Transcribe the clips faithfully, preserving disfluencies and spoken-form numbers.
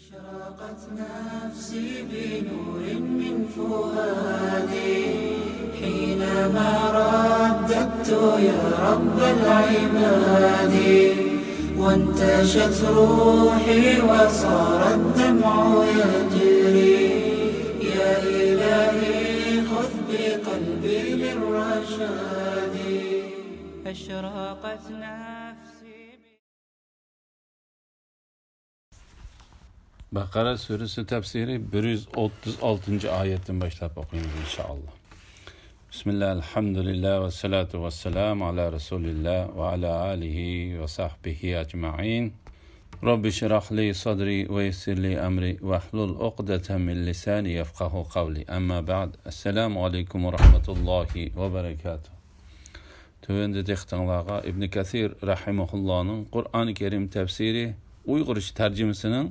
أشرقت نفسي بنور من فؤادي حينما رددت يا رب العباد، وانتشت روحي وصار الدمع يجري. يا إلهي خذ بقلبي للرشاد. أشرقت نفسي. بەقەرە سۈرىسى تەپسىرى بىر يۈز ئوتتۇز ئالتىنچى ئايەتتىن باشلاپ ئوقۇيمىز، ئىنشائاللا. بىسمىللا، ئەلھەمدۇلىللا، ۋەسسالاتۇ ۋەسسالامۇ ئالا رەسۇلىللا ۋە ئالا ئالىھى ۋە سەھبىھى ئەجمەئىن. رەببىشرەھلى سەدرى ۋە يەسسىرلى ئەمرى ۋەھلۇل ئۇقدەتەم مىن لىسانى يەفقەھۇ قەۋلى. ئەمما بەئد. ئەسسالامۇ ئەلەيكۇم ۋە رەھمەتۇللاھى ۋە بەرەكاتۇھ. تۆۋەندە دىققىتىڭلارغا ئىبن كەسىر رەھىمەھۇللانىڭ قۇرئان كەرىم تەپسىرى ئۇيغۇرچە تەرجىمىسىنىڭ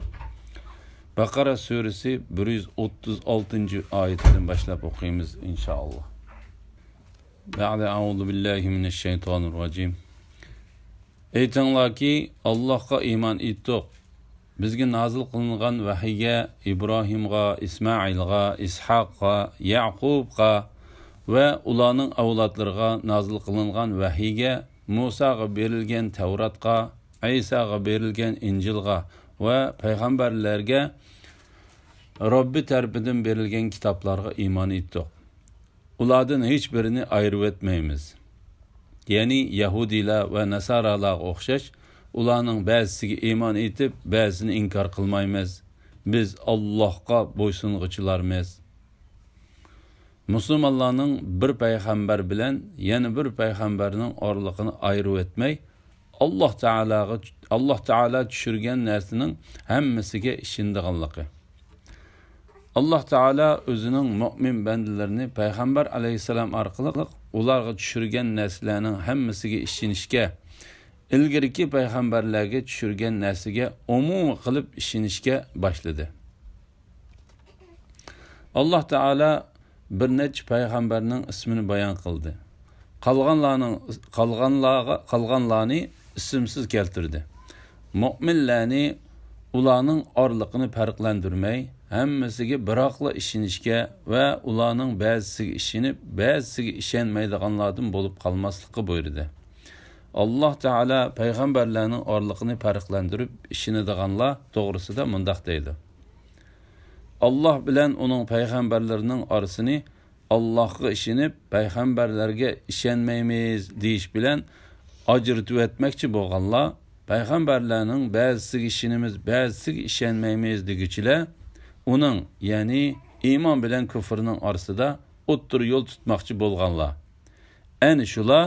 بەقەرە سۈرىسى بىر يۈز ئوتتۇز ئالتىنچى ئايىتىدىن باشلاپ ئوقۇيمىز، ئىنشائاللا. بەئدە ئەئۇزۇ بىللاھى مىنەششەيتانىررەجىم. ئېيتىڭلاركى، ئاللاھقا ئىمان ئېيتتۇق. بىزگە نازىل قىلىنغان ۋەھىيگە، ئىبراھىمغا، ئىسمائىلغا، ئىسھاققا، يەقۇبقا ۋە ئۇلارنىڭ ئەۋلادلىرىغا نازىل قىلىنغان ۋەھىيگە، مۇساغا بېرىلگەن تەۋراتقا، ئەيساغا بېرىلگەن ئىنجىلغا ۋە پەيغەمبەرلەرگە رەببى تەرىپىدىن بېرىلگەن كىتابلارغا ئىمان ئېيتتۇق. ئۇلاردىن ھېچبىرىنى ئايرىۋەتمەيمىز. يەنى يەھۇدىيلار ۋە ناسارالارغا ئوخشاش، ئۇلارنىڭ بەزىسىگە ئىمان ئېيتىپ، بەزىسىنى ئىنكار قىلمايمىز. بىز ئاللاھقا بويسۇنغۇچىلارمىز. مۇسۇلمانلارنىڭ بىر پەيغەمبەر بىلەن يەنە بىر پەيغەمبەرنىڭ ئارىلىقىنى ئايرىۋەتمەي، ئاللاھ تائالاغا، ئاللاھ تائالا چۈشۈرگەن نەرسىنىڭ ھەممىسىگە ئىشىنىدىغانلىقى. ئاللاھ تائالا ئۆزىنىڭ مۆمىن بەندىلىرىنى پەيغەمبەر ئەلەيھىسسالام ئارقىلىق ئۇلارغا چۈشۈرگەن نەرسىلەرنىڭ ھەممىسىگە ئىشىنىشكە، ئىلگىرىكى پەيغەمبەرلەرگە چۈشۈرگەن نەرسىگە ئومۇمىي قىلىپ ئىشىنىشكە باشلىدى. ئاللاھ تائالا بىر نەچچە پەيغەمبەرنىڭ ئىسمىنى بايان قىلدى. قالغانلارنىڭ، قالغانلارغا، قالغانلارنى ئىسىمسىز كەلتۈردى. مۆمىنلەرنى ئۇلارنىڭ ئارىلىقىنى پەرقلەندۈرمەي، ھەممىسىگە بىراقلا ئىشىنىشكە ۋە ئۇلارنىڭ بەزىسىگە ئىشىنىپ، بەزىسىگە ئىشەنمەيدىغانلاردىن بولۇپ قالماسلىققا بۇيرۇدى. ئاللاھ تائالا پەيغەمبەرلەرنىڭ ئارىلىقىنى پەرقلەندۈرۈپ ئىشىنىدىغانلار توغرىسىدا مۇنداق دەيدۇ: ئاللاھ بىلەن ئۇنىڭ پەيغەمبەرلىرىنىڭ ئارىسىنى ئاللاھقا ئىشىنىپ، پەيغەمبەرلەرگە ئىشەنمەيمىز دېيىش بىلەن ئاجرىتىۋەتمەكچى بولغانلار، پەيغەمبەرلەرنىڭ بەزىسىگە ئىشىنىمىز، بەزىسىگە ئىشەنمەيمىز دېگۈچىلەر، ئۇنىڭ، يەنى ئىمان بىلەن كۇفرنىڭ ئارىسىدا ئوتتۇرا يول تۇتماقچى بولغانلار. ئەنە شۇلار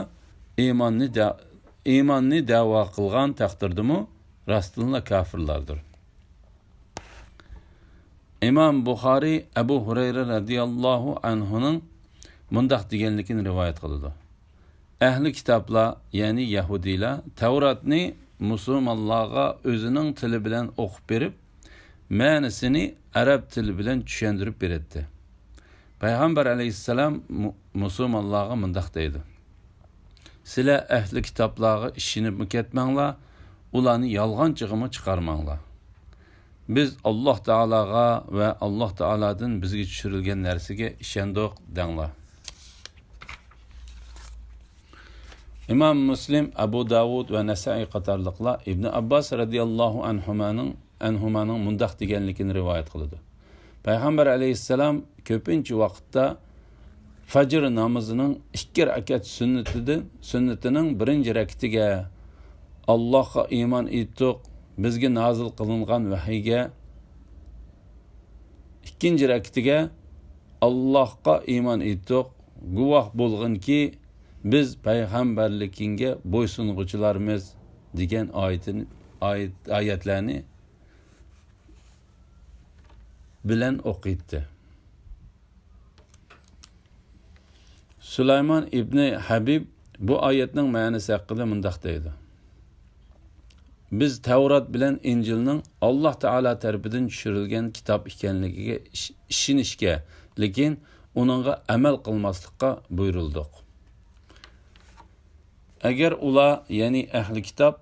ئىماننى دە-، ئىماننى دەۋا قىلغان تەقدىردىمۇ راستتىنلا كاپىرلاردۇر. ئىمام بۇخارىي ئەبۇ ھۇرەيرە رەزىياللاھۇ ئەنھۇنىڭ مۇنداق دېگەنلىكىنى رىۋايەت قىلىدۇ: ئەھلى كىتابلار، يەنى يەھۇدىيلار، تەۋراتنى مۇسۇلمانلارغا ئۆزىنىڭ تىلى بىلەن ئوقۇپ بېرىپ، مەنىسىنى ئەرەب تىلى بىلەن چۈشەندۈرۈپ بېرەتتى. پەيغەمبەر ئەلەيھىسسالام مۇ-، مۇسۇلمانلارغا مۇنداق دەيدۇ: سىلەر ئەھلى كىتابلارغا ئىشىنىپمۇ كەتمەڭلار، ئۇلارنى يالغانچىغىمۇ چىقارماڭلار. بىز ئاللاھ تائالاغا ۋە ئاللاھ تائالادىن بىزگە چۈشۈرۈلگەن نەرسىگە ئىشەندۇق دەڭلار. ئىمام مۇسلىم، ئەبۇ داۋۇد ۋە نەسائىي قاتارلىقلار ئىبنى ئابباس رەزىياللاھۇ ئەنھۇمانىڭ، ئەنھۇمانىڭ مۇنداق دېگەنلىكىنى رىۋايەت قىلىدۇ: پەيغەمبەر ئەلەيھىسسالام كۆپىنچە ۋاقىتتا فەجر نامىزىنىڭ ئىككى رەكەت سۈننىتىدىن، سۈننىتىنىڭ بىرىنچى رەكىتىگە، «ئاللاھقا ئىمان ئېيتتۇق، بىزگە نازىل قىلىنغان ۋەھىيگە»، ئىككىنچى رەكىتىگە، «ئاللاھقا ئىمان ئېيتتۇق، گۇۋاھ بولغىنكى، بىز پەيغەمبەرلىكىڭگە بويسۇنغۇچىلارمىز» دېگەن ئايىتىنى، ئايەت، ئايەتلەرنى بىلەن ئوقۇيتتى. سۇلايمان ئىبنى ھەبىب بۇ ئايەتنىڭ مەنىسى ھەققىدە مۇنداق دەيدۇ: بىز تەۋرات بىلەن ئىنجىلنىڭ ئاللاھ تائالا تەرىپىدىن چۈشۈرۈلگەن كىتاب ئىكەنلىكىگە ئىش-، ئىشىنىشكە، لېكىن ئۇنىڭغا ئەمەل قىلماسلىققا بۇيرۇلدۇق. ئەگەر ئۇلار، يەنى ئەھلى كىتاب،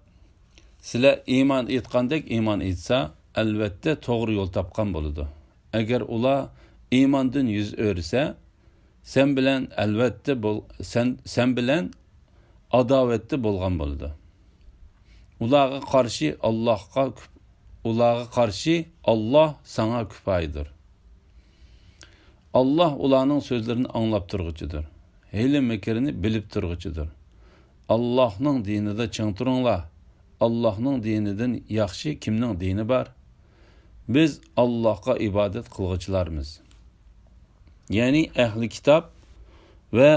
سىلەر ئىمان ئېيتقاندەك ئىمان ئېيتسا، ئەلۋەتتە توغرا يول تاپقان بولىدۇ. ئەگەر ئۇلار ئىماندىن يۈز ئۆرۈسە، سەن بىلەن ئەلۋەتتە بول-، سەن، سەن بىلەن ئاداۋەتتە بولغان بولىدۇ. ئۇلارغا قارشى ئاللاھقا كۈپ-، ئۇلارغا قارشى ئاللاھ ساڭا كۇپايىدۇر. ئاللاھ ئۇلارنىڭ سۆزلىرىنى ئاڭلاپ تۇرغۇچىدۇر. ھىيلە-مىكرىنى بىلىپ تۇرغۇچىدۇر. ئاللاھنىڭ دىنىدا چىڭ تۇرۇڭلار. ئاللاھنىڭ دىنىدىن ياخشى كىمنىڭ دىنى بار؟ بىز ئاللاھقا ئىبادەت قىلغۇچىلارمىز. يەنى ئەھلى كىتاب ۋە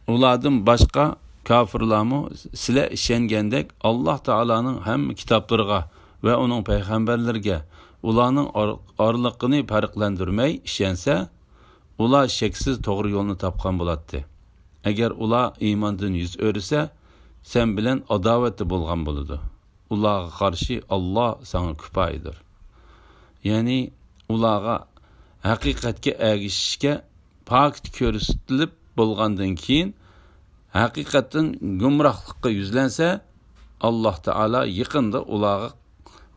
ئۇلاردىن باشقا كاپىرلارمۇ سىلەر ئىشەنگەندەك ئاللاھ تائالانىڭ ھەممە كىتابلىرىغا ۋە ئۇنىڭ پەيغەمبەرلىرىگە، ئۇلارنىڭ ئار-، ئارىلىقىنى پەرقلەندۈرمەي ئىشەنسە، ئۇلار شەكسىز توغرا يولنى تاپقان بولاتتى. ئەگەر ئۇلار ئىماندىن يۈز ئۆرۈسە، سەن بىلەن ئاداۋەتتە بولغان بولىدۇ. ئۇلارغا قارشى ئاللاھ ساڭا كۇپايىدۇر. يەنى ئۇلارغا ھەقىقەتكە ئەگىشىشكە پاكىت كۆرسىتىلىپ بولغاندىن كېيىن، ھەقىقەتتىن گۇمراھلىققا يۈزلەنسە، ئاللاھ تائالا يېقىندا ئۇلارغا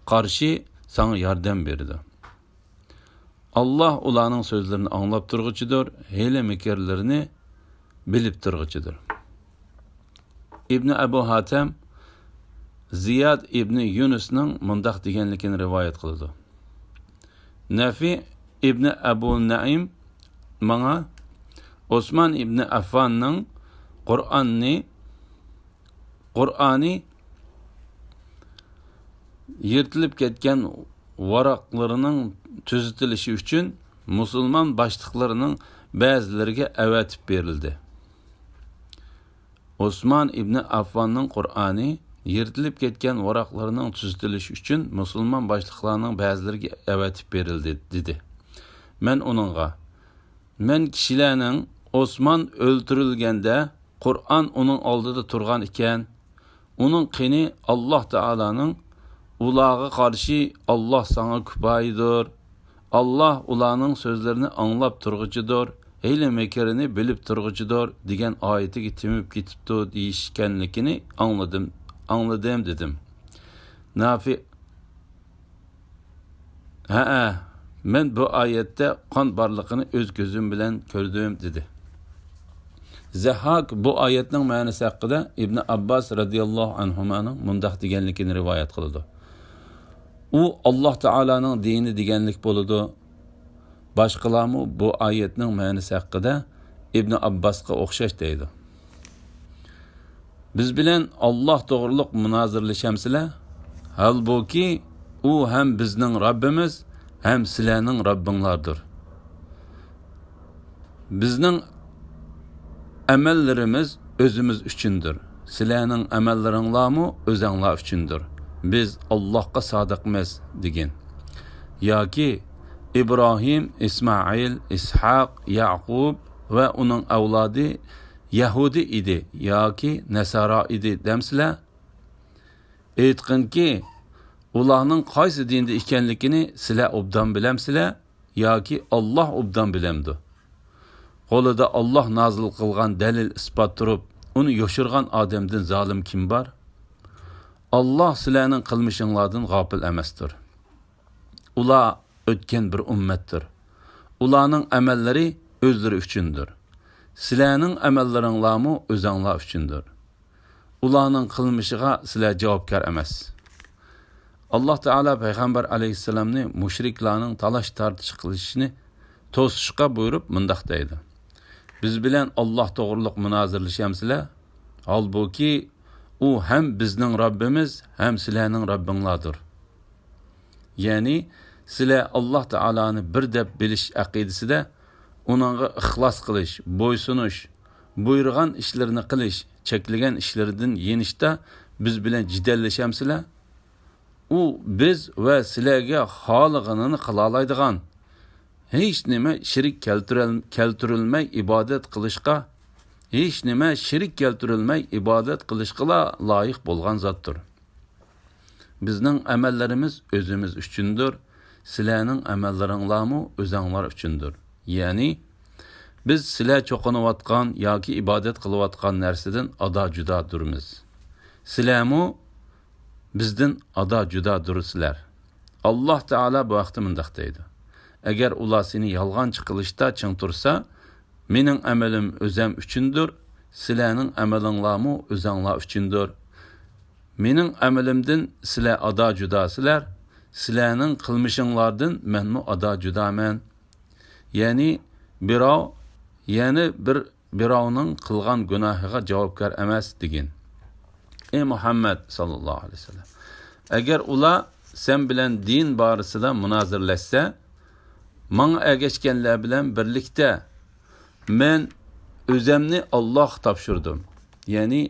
قارشى ساڭا ياردەم بېرىدۇ. ئاللاھ ئۇلارنىڭ سۆزلىرىنى ئاڭلاپ تۇرغۇچىدۇر، ھىيلە-مىكىرلىرىنى بىلىپ تۇرغۇچىدۇر. ئىبنى ئەبۇ ھاتەم زىياد ئىبنى يۇنۇسنىڭ مۇنداق دېگەنلىكىنى رىۋايەت قىلىدۇ. نەفى ئىبنى ئەبۇ نەئىم ماڭا ئوسمان ئىبنى ئەففاننىڭ قۇرئاننى، قۇرئانى يىرتىلىپ كەتكەن ۋاراقلىرىنىڭ تۈزىتىلىشى ئۈچۈن مۇسۇلمان باشلىقلىرىنىڭ بەزىلىرىگە ئەۋەتىپ بېرىلدى. ئوسمان ئىبنى ئاففاننىڭ قۇرئانى يىرتىلىپ كەتكەن ۋاراقلىرىنىڭ تۈزىتىلىشى ئۈچۈن مۇسۇلمان باشلىقلارنىڭ بەزىلىرىگە ئەۋەتىپ بېرىلدى، دېدى. مەن ئۇنىڭغا، مەن كىشىلەرنىڭ ئوسمان ئۆلتۈرۈلگەندە قۇرئان ئۇنىڭ ئالدىدا تۇرغان ئىكەن. ئۇنىڭ قېنى ئاللاھ تائالانىڭ، ئۇلارغا قارشى ئاللاھ ساڭا كۇپايىدۇر. ئاللاھ ئۇلارنىڭ سۆزلىرىنى ئاڭلاپ تۇرغۇچىدۇر، ھىيلە-مىكرىنى بىلىپ تۇرغۇچىدۇر دېگەن ئايىتىگە تېمىپ كېتىپتۇ دېيىشكەنلىكىنى ئاڭلىدىم، ئاڭلىدىم دېدىم. نافىئ، ھەئە، مەن بۇ ئايەتتە قان بارلىقىنى ئۆز كۆزۈم بىلەن كۆردۈم دېدى. زەھھاك بۇ ئايەتنىڭ مەنىسى ھەققىدە ئىبنى ئابباس رەزىياللاھۇ ئەنھۇمانىڭ مۇنداق دېگەنلىكىنى رىۋايەت قىلىدۇ. ئۇ ئاللاھ تائالانىڭ دىنى دېگەنلىك بولىدۇ. باشقىلارمۇ بۇ ئايەتنىڭ مەنىسى ھەققىدە ئىبنى ئابباسقا ئوخشاش دەيدۇ. بىز بىلەن ئاللاھ توغرۇلۇق مۇنازىرىلىشەمسىلەر؟ ھالبۇكى، ئۇ ھەم بىزنىڭ رەببىمىز، ھەم سىلەرنىڭ رەببىڭلاردۇر. بىزنىڭ ئەمەللىرىمىز ئۆزىمىز ئۈچۈندۇر. سىلەرنىڭ ئەمەللىرىڭلارمۇ ئۆزەڭلار ئۈچۈندۇر. بىز ئاللاھقا سادىقمىز، دېگىن. ياكى ئىبراھىم، ئىسمائىل، ئىسھاق، يەقۇب ۋە ئۇنىڭ ئەۋلادى يەھۇدىي ئىدى ياكى نەسارا ئىدى دەمسىلەر؟ ئېيتقىنكى، ئۇلارنىڭ قايسى دىندا ئىكەنلىكىنى سىلەر ئوبدان بىلەمسىلەر ياكى ئاللاھ ئوبدان بىلەمدۇ؟ قولىدا ئاللاھ نازىل قىلغان دەلىل-ئىسپات تۇرۇپ، ئۇنى يوشۇرغان ئادەمدىن زالىم كىم بار؟ ئاللاھ سىلەرنىڭ قىلمىشىڭلاردىن غاپىل ئەمەستۇر. ئۇلار ئۆتكەن بىر ئۈممەتتۇر. ئۇلارنىڭ ئەمەللىرى ئۆزلىرى ئۈچۈندۇر. سىلەرنىڭ ئەمەللىرىڭلارمۇ ئۆزەڭلار ئۈچۈندۇر. ئۇلارنىڭ قىلمىشىغا سىلەر جاۋابكار ئەمەس. ئاللاھ تائالا پەيغەمبەر ئەلەيھىسسالامنى مۇشرىكلارنىڭ تالاش-تارتىش قىلىشىنى توسۇشقا بۇيرۇپ مۇنداق دەيدۇ: بىز بىلەن ئاللاھ توغرۇلۇق مۇنازىرىلىشەمسىلەر؟ ھالبۇكى، ئۇ ھەم بىزنىڭ رەببىمىز، ھەم سىلەرنىڭ رەببىڭلاردۇر. يەنى، سىلەر ئاللاھ تائالانى بىر دەپ بىلىش ئەقىدىسىدە، ئۇنىڭغا ئىخلاس قىلىش، بويسۇنۇش، بۇيرۇغان ئىشلىرىنى قىلىش، چەكلىگەن ئىشلىرىدىن يېنىشتا بىز بىلەن جېدەللىشەمسىلەر؟ ئۇ بىز ۋە سىلەرگە خالىغىنىنى قىلالايدىغان، ھېچنېمە شېرىك كەلتۈرەل-، كەلتۈرۈلمەي ئىبادەت قىلىشقا، ھېچنېمە شېرىك كەلتۈرۈلمەي ئىبادەت قىلىشقىلا لايىق بولغان زاتتۇر. بىزنىڭ ئەمەللىرىمىز ئۆزىمىز ئۈچۈندۇر، سىلەرنىڭ ئەمەللىرىڭلارمۇ ئۆزەڭلار ئۈچۈندۇر. يەنى، بىز سىلەر چوقۇنۇۋاتقان ياكى ئىبادەت قىلىۋاتقان نەرسىدىن ئادا-جۇدادۇرمىز. سىلەرمۇ بىزدىن ئادا-جۇدادۇرسىلەر. ئاللاھ تائالا بۇ ھەقتە مۇنداق دەيدۇ: ئەگەر ئۇلار سېنى يالغانچى قىلىشتا چىڭ تۇرسا، مېنىڭ ئەمىلىم ئۆزەم ئۈچۈندۇر، سىلەرنىڭ ئەمىلىڭلارمۇ ئۆزەڭلار ئۈچۈندۇر. مېنىڭ ئەمىلىمدىن سىلەر ئادا جۇداسىلەر، سىلەرنىڭ قىلمىشىڭلاردىن مەنمۇ ئادا جۇدامەن. يەنى بىراۋ يەنە بىر بىراۋنىڭ قىلغان گۇناھىغا جاۋابكار ئەمەس، دېگىن. ئەي مۇھەممەد ساللاللاھۇ ئەلەيھى ۋەسەللەم، ئەگەر ئۇلار سەن بىلەن دىن بارىسىدا مۇنازىرىلەشسە، ماڭا ئەگەشكەنلەر بىلەن بىرلىكتە مەن ئۆزەمنى ئاللاھقا تاپشۇردۇم، يەنى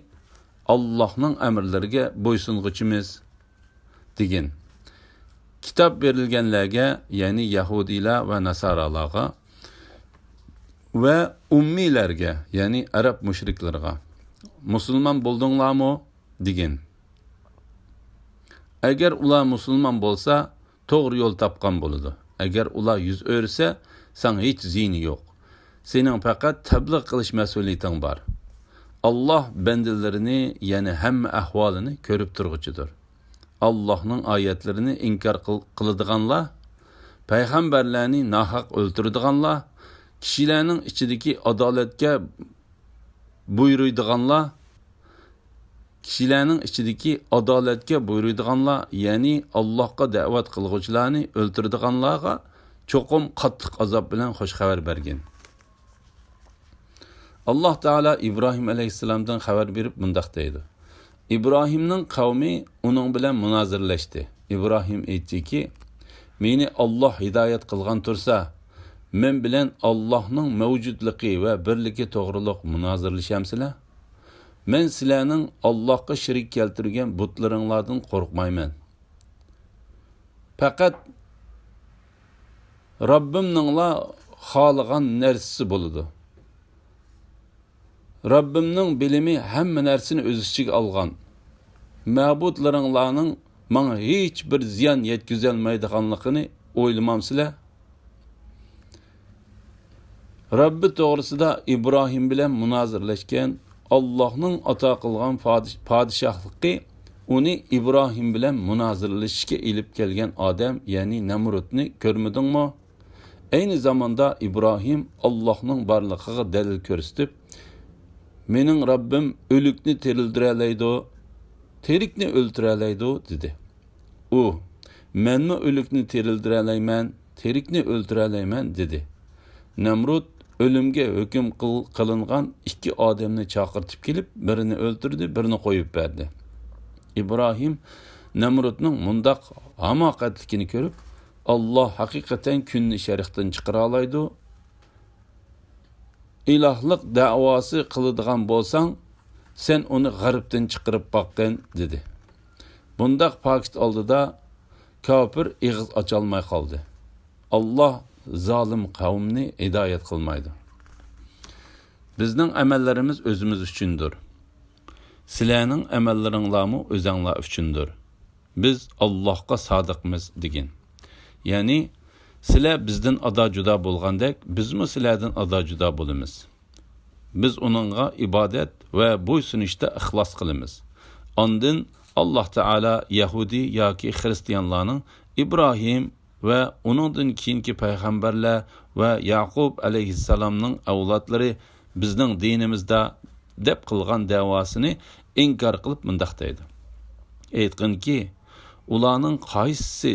ئاللاھنىڭ ئەمرلىرىگە بويسۇنغۇچىمىز، دېگىن. كىتاب بېرىلگەنلەرگە، يەنى يەھۇدىيلار ۋە ناسارالارغا ۋە ئۇممىيلەرگە، يەنى ئەرەب مۇشرىكلىرىغا، مۇسۇلمان بولدۇڭلارمۇ؟ دېگىن. ئەگەر ئۇلار مۇسۇلمان بولسا، توغرا يول تاپقان بولىدۇ. ئەگەر ئۇلار يۈز ئۆرۈسە، ساڭا ھېچ زىيىنى يوق. سېنىڭ پەقەت تەبلىغ قىلىش مەسئۇلىيىتىڭ بار. ئاللاھ بەندىلىرىنى، يەنى ھەممە ئەھۋالىنى كۆرۈپ تۇرغۇچىدۇر. ئاللاھنىڭ ئايەتلىرىنى ئىنكار قىل-، قىلىدىغانلار، پەيغەمبەرلەرنى ناھەق ئۆلتۈرىدىغانلار، كىشىلەرنىڭ ئىچىدىكى ئادالەتكە بۇيرۇيدىغانلار، كىشىلەرنىڭ ئىچىدىكى ئادالەتكە بۇيرۇيدىغانلار، يەنى ئاللاھقا دەۋەت قىلغۇچىلارنى ئۆلتۈرىدىغانلارغا چوقۇم قاتتىق ئازاب بىلەن خۇش خەۋەر بەرگىن. ئاللاھ تائالا ئىبراھىم ئەلەيھىسسالامدىن خەۋەر بېرىپ مۇنداق دەيدۇ: ئىبراھىمنىڭ قەۋمى ئۇنىڭ بىلەن مۇنازىرىلەشتى. ئىبراھىم ئېيتتىكى، مېنى ئاللاھ ھىدايەت قىلغان تۇرسا، مەن بىلەن ئاللاھنىڭ مەۋجۇتلۇقى ۋە بىرلىكى توغرۇلۇق مۇنازىرىلىشەمسىلەر؟ مەن سىلەرنىڭ ئاللاھقا شېرىك كەلتۈرگەن بۇتلىرىڭلاردىن قورقمايمەن. پەقەت رەببىمنىڭلا خالىغان نەرسىسى بولىدۇ. رەببىمنىڭ بىلىمى ھەممە نەرسىنى ئۆز ئىچىگە ئالغان. مەبۇدلىرىڭلارنىڭ ماڭا ھېچ بىر زىيان يەتكۈزەلمەيدىغانلىقىنى ئويلىمامسىلەر؟ رەببى توغرىسىدا ئىبراھىم بىلەن مۇنازىرىلەشكەن، ئاللاھنىڭ ئاتا قىلغان پادىش-، پادىشاھلىقى ئۇنى ئىبراھىم بىلەن مۇنازىرىلىشىشكە ئېلىپ كەلگەن ئادەم، يەنى نەمرۇتنى كۆرمىدىڭمۇ؟ ئەينى زاماندا ئىبراھىم ئاللاھنىڭ بارلىقىغا دەلىل كۆرسىتىپ، مېنىڭ رەببىم ئۆلۈكنى تىرىلدۈرەلەيدۇ، تىرىكنى ئۆلتۈرەلەيدۇ، دېدى. ئۇ، مەنمۇ ئۆلۈكنى تىرىلدۈرەلەيمەن، تىرىكنى ئۆلتۈرەلەيمەن، دېدى. نەمرۇت ئۆلۈمگە ھۆكۈم قىل-، قىلىنغان ئىككى ئادەمنى چاقىرتىپ كېلىپ، بىرىنى ئۆلتۈردى، بىرىنى قويۇپ بەردى. ئىبراھىم نەمرۇتنىڭ مۇنداق ھاماقەتلىكىنى كۆرۈپ، ئاللاھ ھەقىقەتەن كۈننى شەرقتىن چىقىرالايدۇ. ئىلاھلىق دەۋاسى قىلىدىغان بولساڭ، سەن ئۇنى غەربتىن چىقىرىپ باققىن، دېدى. بۇنداق پاكىت ئالدىدا كاپىر ئېغىز ئاچالماي قالدى. ئاللاھ زالىم قەۋمنى ھىدايەت قىلمايدۇ. بىزنىڭ ئەمەللىرىمىز ئۆزىمىز ئۈچۈندۇر. سىلەرنىڭ ئەمەللىرىڭلارمۇ ئۆزەڭلار ئۈچۈندۇر. بىز ئاللاھقا سادىقمىز، دېگىن. يەنى، سىلەر بىزدىن ئادا جۇدا بولغاندەك، بىزمۇ سىلەردىن ئادا جۇدا بولىمىز. بىز ئۇنىڭغا ئىبادەت ۋە بويسۇنۇشتا ئىخلاس قىلىمىز. ئاندىن ئاللاھ تائالا يەھۇدىي ياكى خىرىستىيانلارنىڭ ئىبراھىم ۋە ئۇنىڭدىن كېيىنكى پەيغەمبەرلەر ۋە ياقۇب ئەلەيھىسسالامنىڭ ئەۋلادلىرى بىزنىڭ دىنىمىزدا دەپ قىلغان دەۋاسىنى ئىنكار قىلىپ مۇنداق دەيدۇ: ئېيتقىنكى، ئۇلارنىڭ قايسىسى،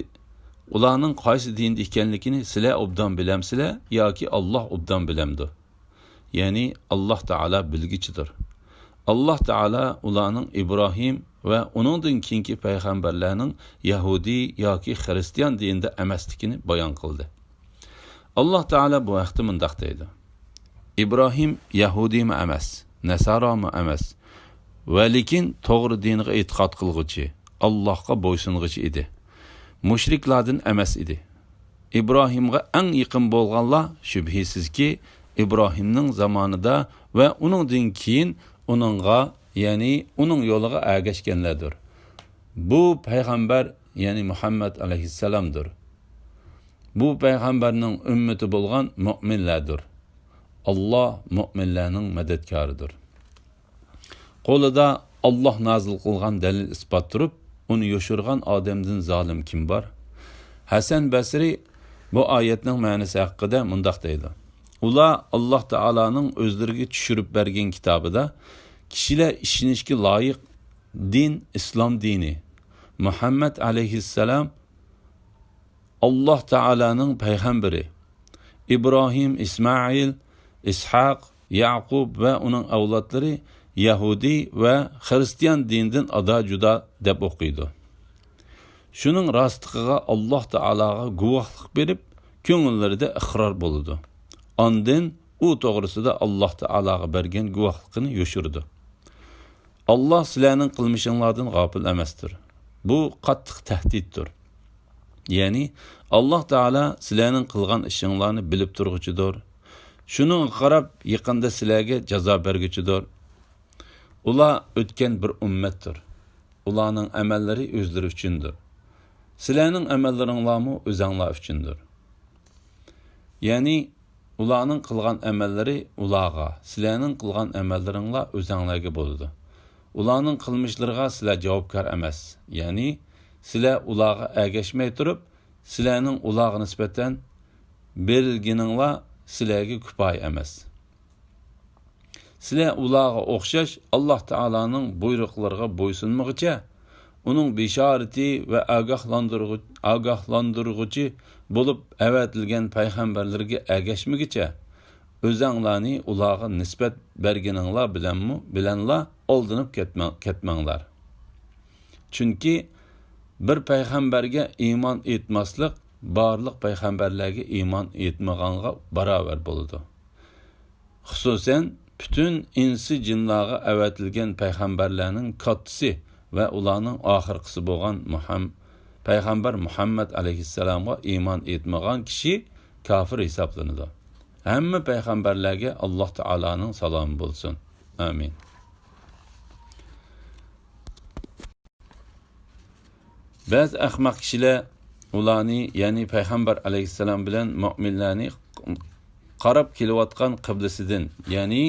ئۇلارنىڭ قايسى دىندا ئىكەنلىكىنى سىلەر ئوبدان بىلەمسىلەر ياكى ئاللاھ ئوبدان بىلەمدۇ؟ يەنى ئاللاھ تائالا بىلگۈچىدۇر. ئاللاھ تائالا ئۇلارنىڭ ئىبراھىم ۋە ئۇنىڭدىن كېيىنكى پەيغەمبەرلەرنىڭ يەھۇدىي ياكى خىرىستىيان دىنىدا ئەمەسلىكىنى بايان قىلدى. ئاللاھ تائالا بۇ ھەقتە مۇنداق دەيدۇ: ئىبراھىم يەھۇدىيمۇ ئەمەس، نەسارامۇ ئەمەس، ۋە لېكىن توغرا دىنغا ئېتىقاد قىلغۇچى، ئاللاھقا بويسۇنغۇچى ئىدى. مۇشرىكلاردىن ئەمەس ئىدى. ئىبراھىمغا ئەڭ يېقىن بولغانلار، شۈبھىسىزكى، ئىبراھىمنىڭ زامانىدا ۋە ئۇنىڭدىن كېيىن ئۇنىڭغا، يەنى ئۇنىڭ يولىغا ئەگەشكەنلەردۇر. بۇ پەيغەمبەر، يەنى مۇھەممەد ئەلەيھىسسالامدۇر. بۇ پەيغەمبەرنىڭ ئۈممىتى بولغان مۆمىنلەردۇر. ئاللاھ مۆمىنلەرنىڭ مەدەتكارىدۇر. قولىدا ئاللاھ نازىل قىلغان دەلىل-ئىسپات تۇرۇپ، ئۇنى يوشۇرغان ئادەمدىن زالىم كىم بار؟ ھەسەن بەسرى بۇ ئايەتنىڭ مەنىسى ھەققىدە مۇنداق دەيدۇ: ئۇلار ئاللاھ تائالانىڭ ئۆزلىرىگە چۈشۈرۈپ بەرگەن كىتابىدا كىشىلەر ئىشىنىشكە لايىق دىن ئىسلام دىنى، مۇھەممەد ئەلەيھىسسالام ئاللاھ تائالانىڭ پەيغەمبىرى، ئىبراھىم، ئىسمائىل، ئىسھاق، يەقۇب ۋە ئۇنىڭ ئەۋلادلىرى يەھۇدىي ۋە خىرىستىيان دىنىدىن ئادا-جۇدا دەپ ئوقۇيدۇ. شۇنىڭ راستلىقىغا ئاللاھ تائالاغا گۇۋاھلىق بېرىپ، كۆڭۈللىرىدە ئىقرار بولىدۇ. ئاندىن ئۇ توغرىسىدا ئاللاھ تائالاغا بەرگەن گۇۋاھلىقىنى يوشۇرىدۇ. ئاللاھ سىلەرنىڭ قىلمىشىڭلاردىن غاپىل ئەمەستۇر. بۇ قاتتىق تەھدىتتۇر. يەنى، ئاللاھ تائالا سىلەرنىڭ قىلغان ئىشىڭلارنى بىلىپ تۇرغۇچىدۇر. شۇنىڭغا قاراپ، يېقىندا سىلەرگە جازا بەرگۈچىدۇر. ئۇلار ئۆتكەن بىر ئۈممەتتۇر. ئۇلارنىڭ ئەمەللىرى ئۆزلىرى ئۈچۈندۇر. سىلەرنىڭ ئەمەللىرىڭلارمۇ ئۆزەڭلار ئۈچۈندۇر. يەنى، ئۇلارنىڭ قىلغان ئەمەللىرى ئۇلارغا، سىلەرنىڭ قىلغان ئەمەللىرىڭلار ئۆزەڭلارگە بولىدۇ. ئۇلارنىڭ قىلمىشلىرىغا سىلەر جاۋابكار ئەمەس. يەنى، سىلەر ئۇلارغا ئەگەشمەي تۇرۇپ، سىلەرنىڭ ئۇلارغا نىسبەتەن بېرىلگىنىڭلار سىلەرگە كۇپايە ئەمەس. سىلەر ئۇلارغا ئوخشاش ئاللاھ تائالانىڭ بۇيرۇقلىرىغا بويسۇنمىغۇچە، ئۇنىڭ بېشارىتى ۋە ئاگاھلاندۇرغۇ-، ئاگاھلاندۇرغۇچى بولۇپ ئەۋەتىلگەن پەيغەمبەرلەرگە ئەگەشمىگۈچە، ئۆزەڭلارنى ئۇلارغا نىسبەت بەرگىنىڭلار بىلەنمۇ، بىلەنلا ئالدىنىپ كەتمەڭ-، كەتمەڭلار. چۈنكى بىر پەيغەمبەرگە ئىمان ئېيتماسلىق بارلىق پەيغەمبەرلەرگە ئىمان ئېيتمىغانغا باراۋەر بولىدۇ. خۇسۇسەن، پۈتۈن ئىنسى جىنلارغا ئەۋەتىلگەن پەيغەمبەرلەرنىڭ كاتتىسى ۋە ئۇلارنىڭ ئاخىرقىسى بولغان مۇھەم-، پەيغەمبەر مۇھەممەد ئەلەيھىسسالامغا ئىمان ئېيتمىغان كىشى كاپىر ھېسابلىنىدۇ. ھەممە پەيغەمبەرلەرگە ئاللاھ تائالانىڭ سالامى بولسۇن. ئامىن. بەزى ئەخمەق كىشىلەر ئۇلارنى، يەنى پەيغەمبەر ئەلەيھىسسالام بىلەن مۆمىنلەرنى قاراپ كېلىۋاتقان قىبلىسىدىن، يەنى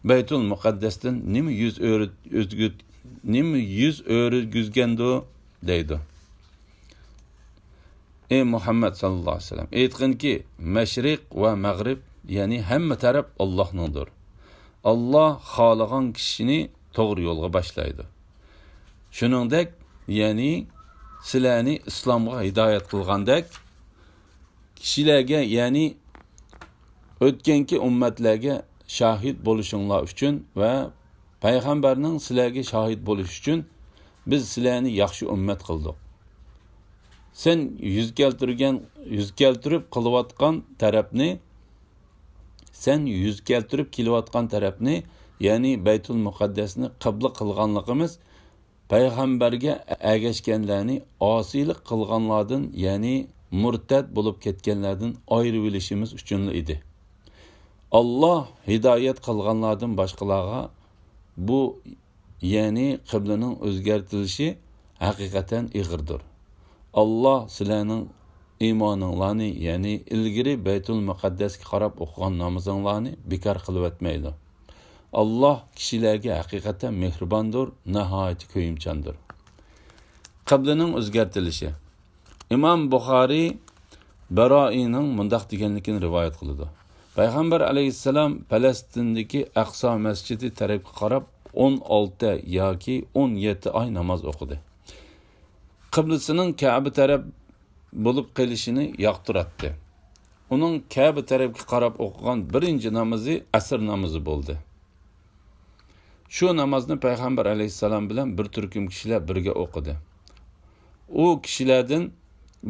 بەيتۇل مۇقەددەستىن نېمە يۈز ئۆرۈ-، ئۆزگۈ-، نېمە يۈز ئۆرۈگۈزگەندۇ؟ دەيدۇ. ئەي مۇھەممەد ساللاللاھۇ ئەلەيھى ۋەسەللەم، ئېيتقىنكى، مەشرىق ۋە مەغرىب، يەنى ھەممە تەرەپ ئاللاھنىڭدۇر. ئاللاھ خالىغان كىشىنى توغرا يولغا باشلايدۇ. شۇنىڭدەك، يەنى سىلەرنى ئىسلامغا ھىدايەت قىلغاندەك، كىشىلەرگە، يەنى ئۆتكەنكى ئۈممەتلەرگە شاھىت بولۇشۇڭلار ئۈچۈن ۋە پەيغەمبەرنىڭ سىلەرگە شاھىت بولۇشى ئۈچۈن بىز سىلەرنى ياخشى ئۈممەت قىلدۇق. سەن يۈز كەلتۈرگەن، يۈز كەلتۈرۈپ قىلىۋاتقان تەرەپنى، سەن يۈز كەلتۈرۈپ كېلىۋاتقان تەرەپنى، يەنى بەيتۇل مۇقەددەسنى قىبلە قىلغانلىقىمىز پەيغەمبەرگە ئەگەشكەنلەرنى ئاسىيلىق قىلغانلاردىن، يەنى مۇرتەد بولۇپ كەتكەنلەردىن ئايرىۋېلىشىمىز ئۈچۈنلا ئىدى. ئاللاھ ھىدايەت قىلغانلاردىن باشقىلارغا بۇ، يەنى قىبلىنىڭ ئۆزگەرتىلىشى ھەقىقەتەن ئېغىردۇر. ئاللاھ سىلەرنىڭ ئىمانىڭلارنى، يەنى ئىلگىرى بەيتۇل مۇقەددەسكە قاراپ ئوقۇغان نامىزىڭلارنى بىكار قىلىۋەتمەيدۇ. ئاللاھ كىشىلەرگە ھەقىقەتەن مېھرىباندۇر، ناھايىتى كۆيۈمچاندۇر. قىبلىنىڭ ئۆزگەرتىلىشى. ئىمام بۇخارىي بەرائىينىڭ مۇنداق دېگەنلىكىنى رىۋايەت قىلىدۇ: پەيغەمبەر ئەلەيھىسسالام پەلەستىندىكى ئەقسا مەسچىتى تەرەپكە قاراپ ئون ئالتە ياكى ئون يەتتە ئاي ناماز ئوقۇدى. قىبلىسىنىڭ كەبە تەرەپ بولۇپ قېلىشىنى ياقتۇراتتى. ئۇنىڭ كەبە تەرەپكە قاراپ ئوقۇغان بىرىنچى نامىزى ئەسىر نامىزى بولدى. شۇ نامازنى پەيغەمبەر ئەلەيھىسسالام بىلەن بىر تۈركۈم كىشىلەر بىرگە ئوقۇدى. ئۇ كىشىلەردىن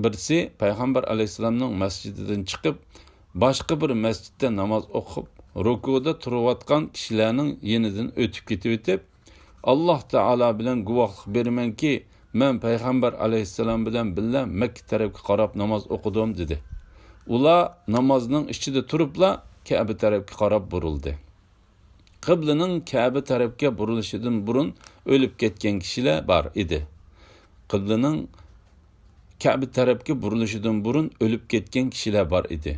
بىرسى پەيغەمبەر ئەلەيھىسسالامنىڭ مەسچىتىدىن چىقىپ، باشقا بىر مەسچىتتە ناماز ئوقۇپ، رۇكۇدا تۇرۇۋاتقان كىشىلەرنىڭ يېنىدىن ئۆتۈپ كېتىۋېتىپ، ئاللاھ تائالا بىلەن گۇۋاھلىق بېرىمەنكى، مەن پەيغەمبەر ئەلەيھىسسالام بىلەن بىللە مەككە تەرەپكە قاراپ ناماز ئوقۇدۇم، دېدى. ئۇلار نامازنىڭ ئىچىدە تۇرۇپلا كەبە تەرەپكە قاراپ بۇرۇلدى. قىبلىنىڭ كەبە تەرەپكە بۇرۇلۇشىدىن بۇرۇن ئۆلۈپ كەتكەن كىشىلەر بار ئىدى. قىبلىنىڭ كەبە تەرەپكە بۇرۇلۇشىدىن بۇرۇن ئۆلۈپ كەتكەن كىشىلەر بار ئىدى.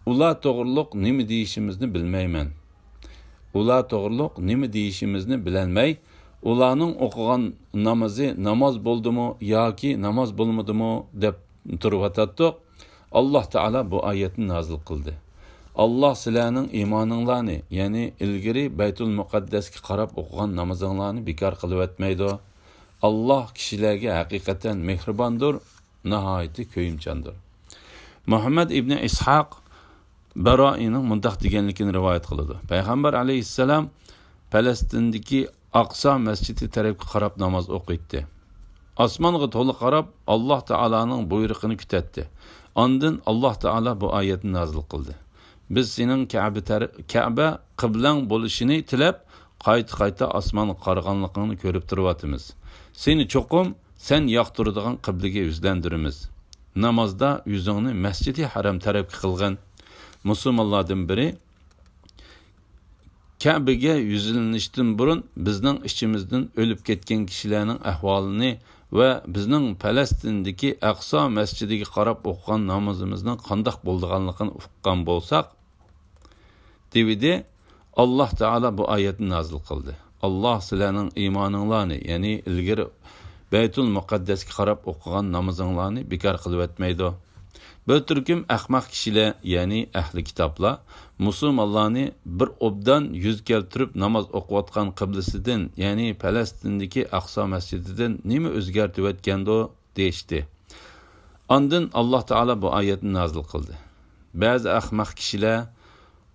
ئۇلار توغرۇلۇق نېمە دېيىشىمىزنى بىلمەيمەن. ئۇلار توغرۇلۇق نېمە دېيىشىمىزنى بىلەلمەي، ئۇلارنىڭ ئوقۇغان نامىزى ناماز بولدىمۇ ياكى ناماز بولمىدىمۇ دەپ تۇرۇۋاتاتتۇق. ئاللاھ تائالا بۇ ئايەتنى نازىل قىلدى. ئاللاھ سىلەرنىڭ ئىمانىڭلارنى، يەنى ئىلگىرى بەيتۇل مۇقەددەسكە قاراپ ئوقۇغان نامىزىڭلارنى بىكار قىلىۋەتمەيدۇ. ئاللاھ كىشىلەرگە ھەقىقەتەن مېھرىباندۇر، ناھايىتى كۆيۈمچاندۇر. مۇھەممەد ئىبنى ئىسھاق بەرائىنىڭ مۇنداق دېگەنلىكىنى رىۋايەت قىلىدۇ. پەيغەمبەر ئەلەيھىسسالام پەلەستىندىكى ئاقسا مەسچىتى تەرەپكە قاراپ ناماز ئوقۇيتتى. ئاسمانغا تولا قاراپ، ئاللاھ تائالانىڭ بۇيرۇقىنى كۈتەتتى. ئاندىن ئاللاھ تائالا بۇ ئايەتنى نازىل قىلدى: بىز سېنىڭ كەبە تەر-، كەبە قىبلەڭ بولۇشىنى تىلەپ، قايتا-قايتا ئاسمانغا قارىغانلىقىڭنى كۆرۈپ تۇرۇۋاتىمىز. سېنى چوقۇم سەن ياقتۇرىدىغان قىبلىگە يۈزلەندۈرىمىز. نامازدا يۈزۈڭنى مەسجىدى ھەرەم تەرەپكە قىلغىن. مۇسۇلمانلاردىن بىرى كەبىگە يۈزلىنىشتىن بۇرۇن بىزنىڭ ئىچىمىزدىن ئۆلۈپ كەتكەن كىشىلەرنىڭ ئەھۋالىنى ۋە بىزنىڭ پەلەستىندىكى ئەقسا مەسچىتىگە قاراپ ئوقۇغان نامىزىمىزنىڭ قانداق بولىدىغانلىقىنى ئۇققان بولساق، دېۋىدى، ئاللاھ تائالا بۇ ئايەتنى نازىل قىلدى: ئاللاھ سىلەرنىڭ ئىمانىڭلارنى، يەنى ئىلگىرى بەيتۇل مۇقەددەسكە قاراپ ئوقۇغان نامىزىڭلارنى بىكار قىلىۋەتمەيدۇ. بىر تۈركۈم ئەخمەق كىشىلەر، يەنى ئەھلى كىتابلار، مۇسۇلمانلارنى بىر ئوبدان يۈز كەلتۈرۈپ ناماز ئوقۇۋاتقان قىبلىسىدىن، يەنى پەلەستىندىكى ئەقسا مەسچىتىدىن نېمە ئۆزگەرتىۋەتكەندۇ؟ دېيىشتى. ئاندىن ئاللاھ تائالا بۇ ئايەتنى نازىل قىلدى: بەزى ئەخمەق كىشىلەر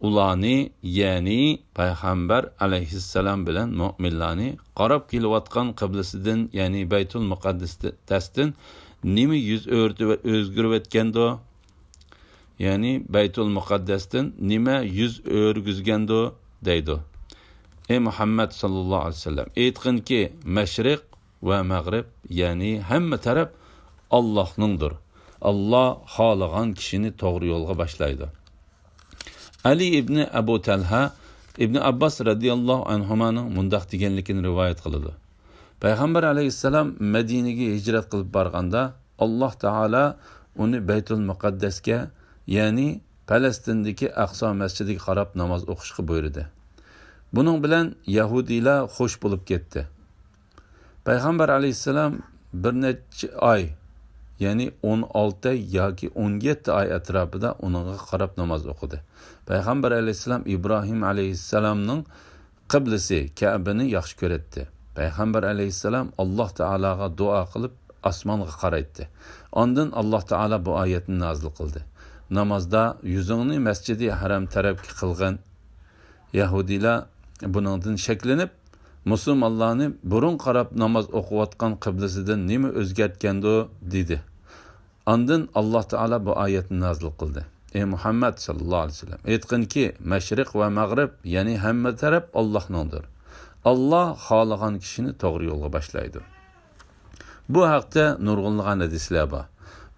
ئۇلارنى، يەنى پەيغەمبەر ئەلەيھىسسالام بىلەن مۆمىنلارنى قاراپ كېلىۋاتقان قىبلىسىدىن، يەنى بەيتۇل مۇقەددەستىن نېمە يۈز ئۆرتە-، ئۆزگىرىۋەتكەندۇ؟ يەنى بەيتۇل مۇقەددەستىن نېمە يۈز ئۆرگۈزگەندۇ؟ دەيدۇ. ئەي مۇھەممەد ساللاللاھۇ ئەلەيھى ۋەسەللەم، ئېيتقىنكى، مەشرىق ۋە مەغرىب، يەنى ھەممە تەرەپ ئاللاھنىڭدۇر. ئاللاھ خالىغان كىشىنى توغرا يولغا باشلايدۇ. ئەلى ئىبنى ئەبۇ تەلھە ئىبنى ئابباس رەزىياللاھۇ ئەنھۇمانىڭ مۇنداق دېگەنلىكىنى رىۋايەت قىلىدۇ. پەيغەمبەر ئەلەيھىسسالام مەدىنىگە ھىجرەت قىلىپ بارغاندا، ئاللاھ تائالا ئۇنى بەيتۇل مۇقەددەسكە، يەنى پەلەستىندىكى ئەقسا مەسچىتىگە قاراپ ناماز ئوقۇشقا بۇيرۇدى. بۇنىڭ بىلەن يەھۇدىيلار خۇش بولۇپ كەتتى. پەيغەمبەر ئەلەيھىسسالام بىر نەچچە ئاي، يەنى ئون ئالتە ياكى ئون يەتتە ئاي ئەتراپىدا ئۇنىڭغا قاراپ ناماز ئوقۇدى. پەيغەمبەر ئەلەيھىسسالام ئىبراھىم ئەلەيھىسسالامنىڭ قىبلىسى كەبىنى ياخشى كۆرەتتى. پەيغەمبەر ئەلەيھىسسالام ئاللاھ تائالاغا دۇئا قىلىپ ئاسمانغا قارايتتى. ئاندىن ئاللاھ تائالا بۇ ئايەتنى نازىل قىلدى: نامازدا يۈزۈڭنى مەسجىدى ھەرەم تەرەپكە قىلغىن. يەھۇدىيلار بۇنىڭدىن شەكلىنىپ، مۇسۇلمانلارنى بۇرۇن قاراپ ناماز ئوقۇۋاتقان قىبلىسىدىن نېمە ئۆزگەرتكەندۇ؟ دېدى. ئاندىن ئاللاھ تائالا بۇ ئايەتنى نازىل قىلدى: ئەي مۇھەممەد ساللاللاھۇ ئەلەيھى ۋەسەللەم، ئېيتقىنكى، مەشرىق ۋە مەغرىب، يەنى ھەممە تەرەپ ئاللاھنىڭدۇر. ئاللاھ خالىغان كىشىنى توغرا يولغا باشلايدۇ. بۇ ھەقتە نۇرغۇنلىغان ھەدىسلەر بار.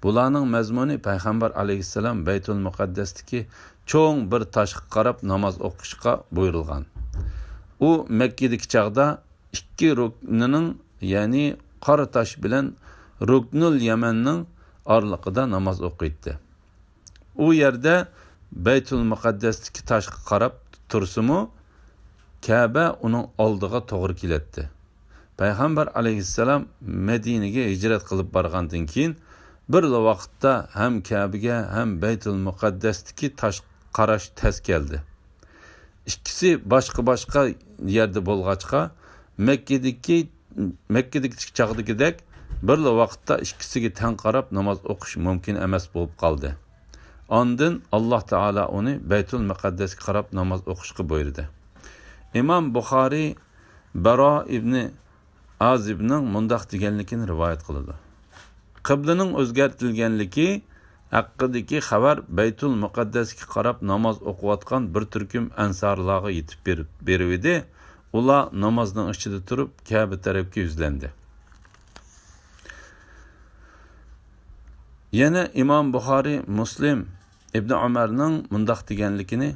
بۇلارنىڭ مەزمۇنى پەيغەمبەر ئەلەيھىسسالام بەيتۇل مۇقەددەستىكى چوڭ بىر تاشقا قاراپ ناماز ئوقۇشقا بۇيرۇلغان. ئۇ مەككىدىكى چاغدا ئىككى رۇكنىنىڭ، يەنى قارا تاش بىلەن رۇكنۇل يەمەننىڭ ئارىلىقىدا ناماز ئوقۇيتتى. ئۇ يەردە بەيتۇل مۇقەددەستىكى تاشقا قاراپ تۇرسىمۇ، كەبە ئۇنىڭ ئالدىغا توغرا كېلەتتى. پەيغەمبەر ئەلەيھىسسالام مەدىنىگە ھىجرەت قىلىپ بارغاندىن كېيىن، بىرلا ۋاقىتتا ھەم كەبىگە، ھەم بەيتۇل مۇقەددەستىكى تاشقا قاراش تەس كەلدى. ئىككىسى باشقا-باشقا يەردە بولغاچقا، مەككىدىكى، مەككىدىكى چاغدىكىدەك بىرلا ۋاقىتتا ئىككىسىگە تەڭ قاراپ ناماز ئوقۇش مۇمكىن ئەمەس بولۇپ قالدى. ئاندىن ئاللاھ تائالا ئۇنى بەيتۇل مۇقەددەسكە قاراپ ناماز ئوقۇشقا بۇيرۇدى. ئىمام بۇخارىي بەرا ئىبنى ئازىبنىڭ مۇنداق دېگەنلىكىنى رىۋايەت قىلىدۇ: قىبلىنىڭ ئۆزگەرتىلگەنلىكى ھەققىدىكى خەۋەر بەيتۇل مۇقەددەسكە قاراپ ناماز ئوقۇۋاتقان بىر تۈركۈم ئەنسارلارغا يېتىپ بېرىپ، بېرىۋىدى. ئۇلار نامازنىڭ ئىچىدە تۇرۇپ، كەبە تەرەپكە يۈزلەندى. يەنە ئىمام بۇخارىي مۇسلىم ئىبنى ئۆمەرنىڭ مۇنداق دېگەنلىكىنى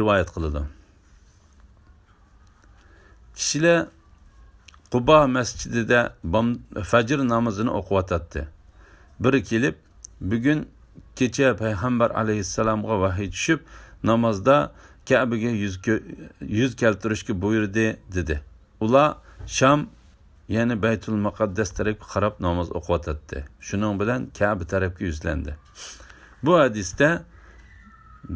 رىۋايەت قىلىدۇ: كىشىلەر قۇبا مەسچىتىدە بام-، فەجر نامىزىنى ئوقۇۋاتاتتى. بىرى كېلىپ، بۈگۈن كېچە پەيغەمبەر ئەلەيھىسسالامغا ۋەھىي چۈشۈپ، نامازدا كەبىگە يۈز كۆ-، يۈز كەلتۈرۈشكە بۇيرۇدى، دېدى. ئۇلار شام يەنى بەيتۇل مۇقەددەس تەرەپكە قاراپ ناماز ئوقۇۋاتاتتى. شۇنىڭ بىلەن كەبە تەرەپكە يۈزلەندى. بۇ ھەدىستە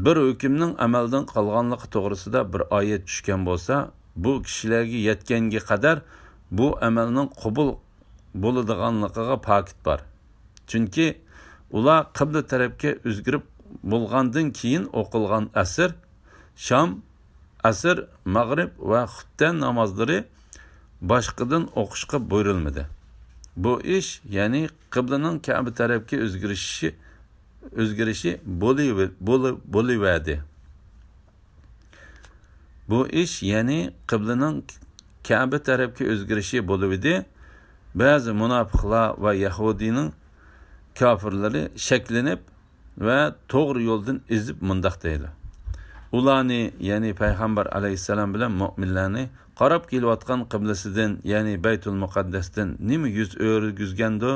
بىر ھۆكۈمنىڭ ئەمەلدىن قالغانلىقى توغرىسىدا بىر ئايەت چۈشكەن بولسا، بۇ كىشىلەرگە يەتكەنگە قەدەر بۇ ئەمەلنىڭ قوبۇل بولىدىغانلىقىغا پاكىت بار. چۈنكى ئۇلار قىبلە تەرەپكە ئۆزگىرىپ بولغاندىن كېيىن ئوقۇلغان ئەسىر، شام، ئەسىر، مەغرىب ۋە خۇپتەن نامازلىرى باشقىدىن ئوقۇشقا بۇيرۇلمىدى. بۇ ئىش، يەنى قىبلىنىڭ كەبە تەرەپكە ئۆزگىرىشى، ئۆزگىرىشى بولۇۋ-، بولۇ-، بولۇۋەردى. بۇ ئىش، يەنى قىبلىنىڭ كەبە تەرەپكە ئۆزگىرىشى بولۇۋىدى. بەزى مۇناپىقلار ۋە يەھۇدىينىڭ كاپىرلىرى شەكلىنىپ ۋە توغرا يولدىن ئېزىپ مۇنداق دەيدۇ: ئۇلارنى، يەنى پەيغەمبەر ئەلەيھىسسالام بىلەن مۆمىنلەرنى قاراپ كېلىۋاتقان قىبلىسىدىن، يەنى بەيتۇل مۇقەددەستىن نېمە يۈز ئۆرۈگۈزگەندۇ؟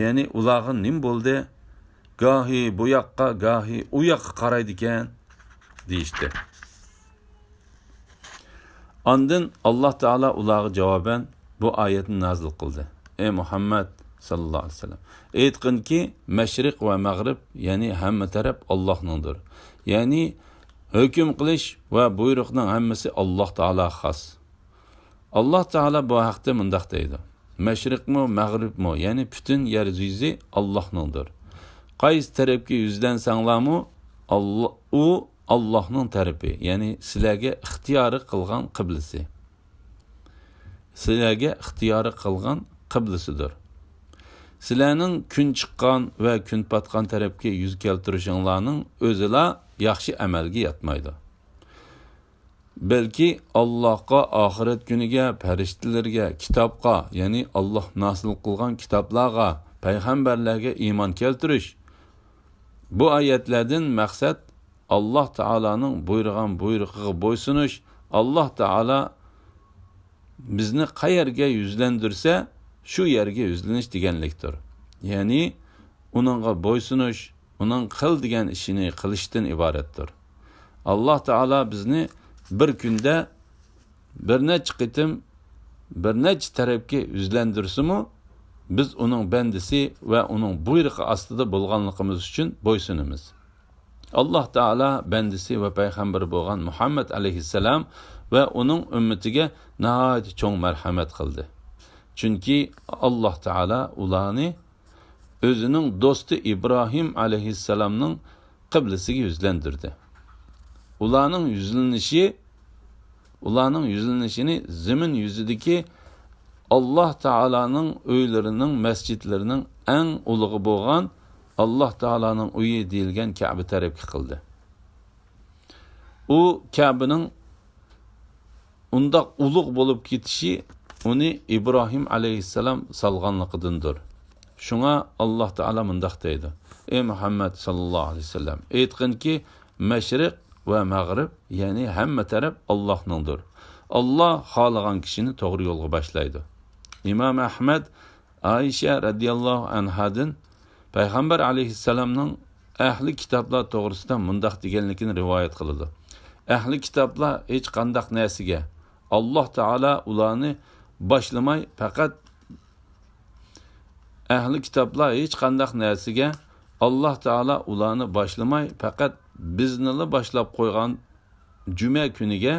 يەنى ئۇلارغا نېمە بولدى؟ گاھى بۇ ياققا، گاھى ئۇ ياققا قارايدىكەن، دېيىشتى. ئاندىن ئاللاھ تائالا ئۇلارغا جاۋابەن بۇ ئايەتنى نازىل قىلدى: ئەي مۇھەممەد ساللاللاھۇ ئەلەيھى ۋەسەللەم، ئېيتقىنكى، مەشرىق ۋە مەغرىب، يەنى ھەممە تەرەپ ئاللاھنىڭدۇر. يەنى ھۆكۈم قىلىش ۋە بۇيرۇقنىڭ ھەممىسى ئاللاھ تائالاغا خاس. ئاللاھ تائالا بۇ ھەقتە مۇنداق دەيدۇ: مەشرىقمۇ، مەغرىبمۇ، يەنى پۈتۈن يەر يۈزى ئاللاھنىڭدۇر. قايسى تەرەپكە يۈزلەنسەڭلارمۇ، ئاللا-، ئۇ ئاللاھنىڭ تەرىپى، يەنى سىلەرگە ئىختىيارى قىلغان قىبلىسى. سىلەرگە ئىختىيارى قىلغان قىبلىسىدۇر. سىلەرنىڭ كۈن چىققان ۋە كۈن پاتقان تەرەپكە يۈز كەلتۈرۈشۈڭلارنىڭ ئۆزىلا ياخشى ئەمەلگە ياتمايدۇ. بەلكى ئاللاھقا، ئاخىرەت كۈنىگە، پەرىشتىلەرگە، كىتابقا، يەنى ئاللاھ نازىل قىلغان كىتابلارغا، پەيغەمبەرلەرگە ئىمان كەلتۈرۈش. بۇ ئايەتلەردىن مەقسەت ئاللاھ تائالانىڭ بۇيرۇغان بۇيرۇقىغا بويسۇنۇش، ئاللاھ تائالا بىزنى قەيەرگە يۈزلەندۈرسە، شۇ يەرگە يۈزلىنىش دېگەنلىكتۇر. يەنى ئۇنىڭغا بويسۇنۇش، ئۇنىڭ قىل دېگەن ئىشىنى قىلىشتىن ئىبارەتتۇر. ئاللاھ تائالا بىزنى بىر كۈندە بىر نەچچە قېتىم، بىر نەچچە تەرەپكە يۈزلەندۈرسىمۇ، بىز ئۇنىڭ بەندىسى ۋە ئۇنىڭ بۇيرۇقى ئاستىدا بولغانلىقىمىز ئۈچۈن بويسۇنىمىز. ئاللاھ تائالا بەندىسى ۋە پەيغەمبىرى بولغان مۇھەممەد ئەلەيھىسسالام ۋە ئۇنىڭ ئۈممىتىگە ناھايىتى چوڭ مەرھەمەت قىلدى. چۈنكى ئاللاھ تائالا ئۇلارنى ئۆزىنىڭ دوستى ئىبراھىم ئەلەيھىسسالامنىڭ قىبلىسىگە يۈزلەندۈردى. ئۇلارنىڭ يۈزلىنىشى، ئۇلارنىڭ يۈزلىنىشىنى زېمىن يۈزىدىكى ئاللاھ تائالانىڭ ئۆيلىرىنىڭ، مەسچىتلىرىنىڭ ئەڭ ئۇلۇغى بولغان ئاللاھ تائالانىڭ ئۆيى دېيىلگەن كەبە تەرەپكە قىلدى. ئۇ كەبىنىڭ ئۇنداق ئۇلۇغ بولۇپ كېتىشى ئۇنى ئىبراھىم ئەلەيھىسسالام سالغانلىقىدىندۇر. شۇڭا ئاللاھ تائالا مۇنداق دەيدۇ: ئەي مۇھەممەد ساللاللاھۇ ئەلەيھى ۋەسەللەم، ئېيتقىنكى، مەشرىق ۋە مەغرىب، يەنى ھەممە تەرەپ ئاللاھنىڭدۇر. ئاللاھ خالىغان كىشىنى توغرا يولغا باشلايدۇ. ئىمام ئەھمەد ئائىشە رەزىياللاھۇ ئەنھادىن پەيغەمبەر ئەلەيھىسسالامنىڭ ئەھلى كىتابلار توغرىسىدا مۇنداق دېگەنلىكىنى رىۋايەت قىلىدۇ: ئەھلى كىتابلار ھېچقانداق نەرسىگە ئاللاھ تائالا ئۇلارنى باشلىماي، پەقەت، ئەھلى كىتابلار ھېچقانداق نەرسىگە ئاللاھ تائالا ئۇلارنى باشلىماي، پەقەت بىزنىلا باشلاپ قويغان جۈمە كۈنىگە،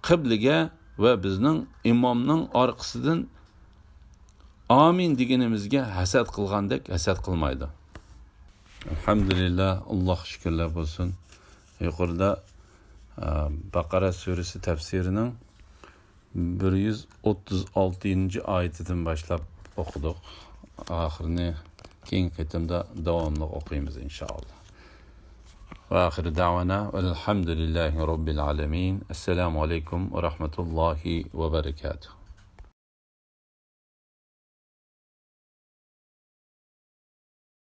قىبلىگە ۋە بىزنىڭ ئىمامنىڭ ئارقىسىدىن ئامىن دېگىنىمىزگە ھەسەت قىلغاندەك ھەسەت قىلمايدۇ. ئەلھەمدۇلىللاھ، ئاللاھقا شۈكۈرلەر بولسۇن. يۇقىرىدا، ئە، بەقەرە سۈرىسى تەپسىرىنىڭ بىر يۈز ئوتتۇز ئالتىنچى ئايىتىدىن باشلاپ ئوقۇدۇق. ئاخىرىنى كېيىنكى قېتىمدا داۋاملىق ئوقۇيمىز، ئىنشائاللاھ. وآخر دعوانا والحمد لله رب العالمين. السلام عليكم ورحمة الله وبركاته.